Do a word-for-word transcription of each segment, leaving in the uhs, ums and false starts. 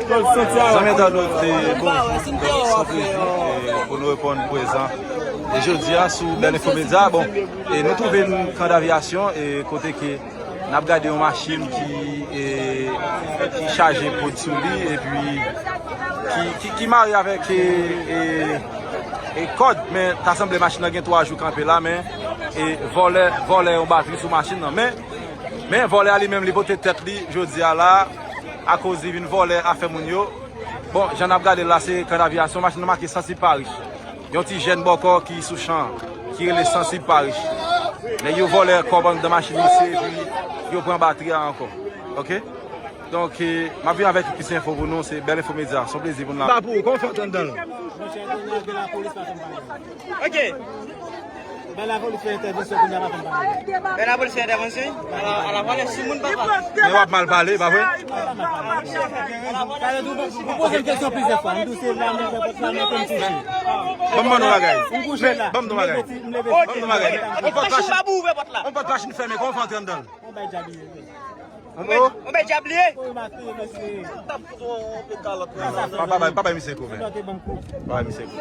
Zanmi entènot, e, bonjou. Donk, se yon plezi, e, pou nou reponn prezan. E jodi a, sou Bèl Enfo Medya, bon, e nou twouve n Kan Daviyasyon, e kote ke n ap gade yon machin ki, e, ki chaje pwod sou li, epi ki, ki, ki mare avèk, e, e, e kòd, men ta sanble machin nan gen twa jou kanpe la, men, e, vòlè, vòlè yon batri sou machin nan. Men, men vòlè a li menm, li pote tèt li jodi a la, akoz li vin vòlè afè moun yo. Bon, jan n ap gade l la, se Kan Daviyasyon, machin nan make Sansib Parich. Yon ti jèn bòkò ki sou chan, ki rele Sansib Parich. Nèg yo vòlè kòb anndan machin misye, epi yo pran batri a ankò. Oke? Donk, e, m ap vin avèk plis enfo pou nou, se Bèl Enfo Medya. Se yon plezi pou nou la. Ba pou ou, kòman w fè antre anndan l? Monchè, kounye a gen lapolis pa fè m bagay. Oke. Bay lapolis fè entèvansyon kounye a pa fè m bagay. Bay lapolis fè entèvansyon? Ala, ala, vòlè sou moun, papa. Men w ap mal pale, pa vre? Talè tou, ou poze m kesyon plizyè fwa. M di w se la, m ouvè pòt la, men ke m kouche. Ban m mande w bagay. M kouche la. Ban m di w bagay. M leve ti, m leve ti. Ban m di w bagay. On pòt machin pa pou ouvè pòt la. On pòt machin fèmen, kòman w fè antre anndan l? On bay djab li ye. On bay, on bay djab li ye. Ou maske, mesye. Pa, pa, pa, pa bay misye kou, men. Pa bay misye kou.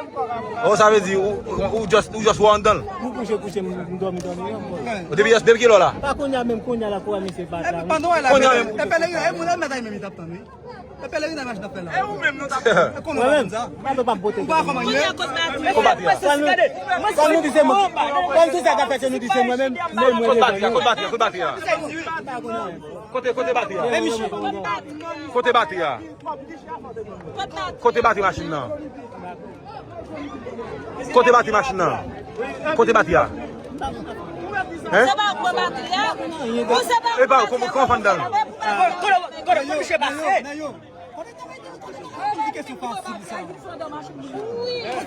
Oh, sa vle di, ou, ou, ou just, ou just wè anndan l? M kouche, kouche, m, m dòmi, dòmi, non, bro. Depi, depi kilè w la? Pa kounye a menm, kounye a la, kou a misye pa la, wi. Pandan w la, kounye a menm. E pèlerin, e moun nan mèt ay menm, li t ap tann, wi. E pèlerin nan machin ap fè la. E ou menm, non, t ap, e konnen w pa konn sa. Mwen menm, pa vle pa pote. Ou pa kòman ye? Kote batri a? Sa nou, sa nou di se mwen. Kòm se sa k ap fèt, se nou di se mwen menm, men mwen. Kote batri a? Kote batri a? Kote batri a? Kote, kote batri a? Kote batri a? Kote batri machin nan? Kote batri machin nan? Kote batri a? Hein? Se pa ou pran batri a? Ou se pa... E pa ou, kòman, kòman w fè anndan l? Kote, kote, kote misye pase? Ti kesyon fasil sa.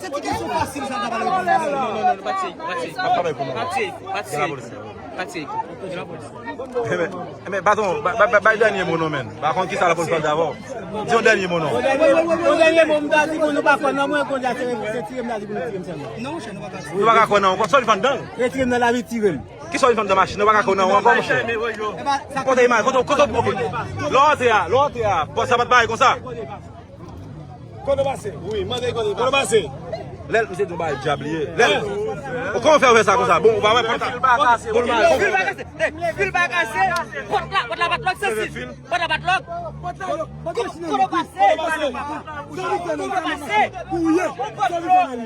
Se ti kesyon fasil sa, ta pale pou mwen. Non, non, non, non, pati, pati. Ap travay pou nou. Pati, pati. Gen lapolis. Pati. Gen lapolis. Enben, enben, patwon, ba, ba, ba, bay dènye mo non, men. Pa konn kisa lapolis pral di avè w. Di yon dènye mo non. Yon dènye mo, m ta di pou nou pa kwè nan mwen, kounye a se, se tire m ta di pou nou tire m sèlman. Non, monchè, nou pa ka. Nou pa ka kwè nan ou. Kòm sa w li fè anndan l? Retire m nan lavi, tire m. Kisa w vin fè anndan machin nan? Ou pa ka konnen ankò, monchè. Kote imaj? Kote, kote, kote, lè w antre a, lè w antre a, bòs la pa t bare konsa. Kote w pase? Wi, mande kote w pase. Lè l, misye di yon bagay djab li ye. Lè l, ou kòman fè w fè sa konsa? Bon, ou pa wè pòt la. Bon, l mare. Fil pa kase. Fil pa kase. Pòt la, pòt la pa t lòk, se fil. Pòt la pa t lòk. Kote w pase? Kote w pase? Kote w pase?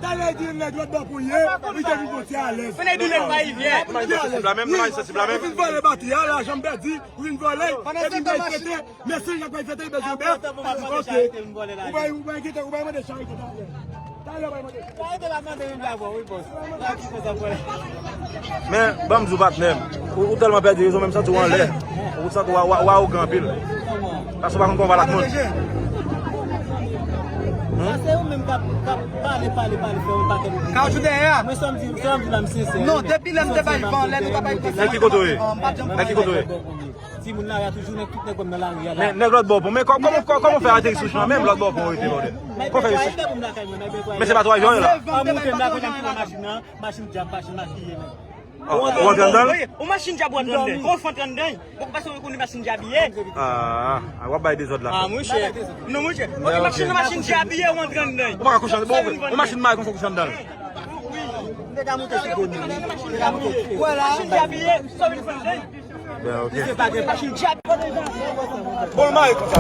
Talè di nèg lòt bò pou l ye, li te vin soti alèz. Fè nèg di nèg pa rivyè. Ou vin vòlè batri a, lajan m pèdi, ou vin vòlè, epi m bay fete, mesye jan k bay fete, li bezwen bèf. Oke. Ou bay, ou bay kite, ou bay mande charite talè. Talè ou bay mande. Charite pa mande vin pa bon, wi, bòs. Men, ban m di w, patnè m, ou, ou tèlman pèdi rezon, menm santi w anlè. Ou santi w, w, w awogan anpil. Paske w pa konn kòman pale ak moun. Sa se ou menm k ap, k ap pale, pale, pale, fè yon pakèt. Kawchou dèyè a. Mwen, sa m di, sa m di la, m sensè. Non, depi lè m te bay van lè, nou t ap bay konsèy. Nan ki kote w ye? Nan ki kote w ye? Timoun lari a toujou, nèg, tout nèg wè m nan lari a la. Men nèg lòt bò pon, men kò-, kòman, kò-, kòman w fè ateri sou chan menm lòt bò pon rete, bòdè? Kòman w fè rete? Men se pa twa jòy la. An moute m la, kounye a m pran machin nan, machin djab, machin makiye, men. Ou antre anndan l? Ou machin djab ou antre anndan. Kòman w fè antre anndan? Bon, paske ou konn machin djab ye. Ah, ah, w ap bay dezòd la. Ah, monchè. Non, monchè. Ok, machin nan machin djab ye, ou antre anndan. Ou pa ka kouche anndan. Bon, ou machin mare konsa w kouche anndan l. Machin djab ye, sa w vin fè anndan? Ben, ok. Bon, l mare konsa.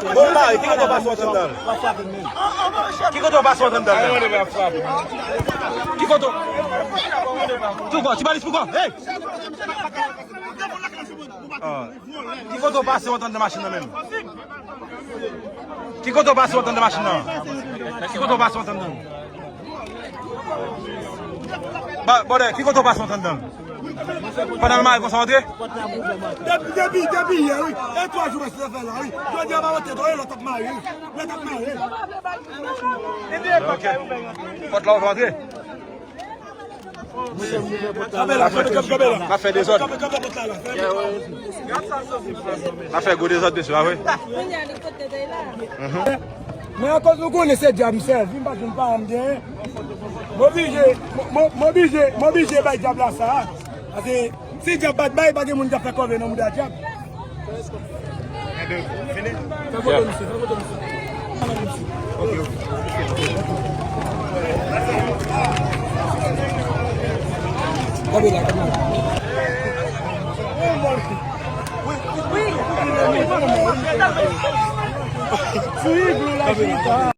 Bon, l mare, ki kote w pase w antre anndan l? Ki kote w pase w antre anndan l? Ki kote w... Poukò? Ti balis, poukò? Hey! Ah. Ki kote w pase w antre anndan machin nan menm? Ki kote w pase w antre anndan machin nan? Ki kote w pase w antre anndan? Ba, bòdè, ki kote w pase w antre anndan? Pandan l mare konsa w antre? Depi, depi, depi yè, wi. E twa jou mwen se fè la, wi. Jodi a pa antre, lòt ap mare, wi. Lòt ap mare. Ok. Pòt la ouvè, antre. Kanpe la, kanpe, kanpe, kanpe la. N ap fè dezòd. Kanpe, kanpe pòt la, la. N ap fè gwo dezòd, mesye, pa vre? Mwen, akoz nou konnen se djab m sèvi, m pa jwenn paran m genyen. M oblije, m, m, m oblije, m oblije bay djab la sa. Paske si djab pa t bay, pa gen moun k ap fè kòve nan mouda djab. Fè foto misye, fè foto misye. Ok, ok. Gade la, gade la. Sou iglou la, chita.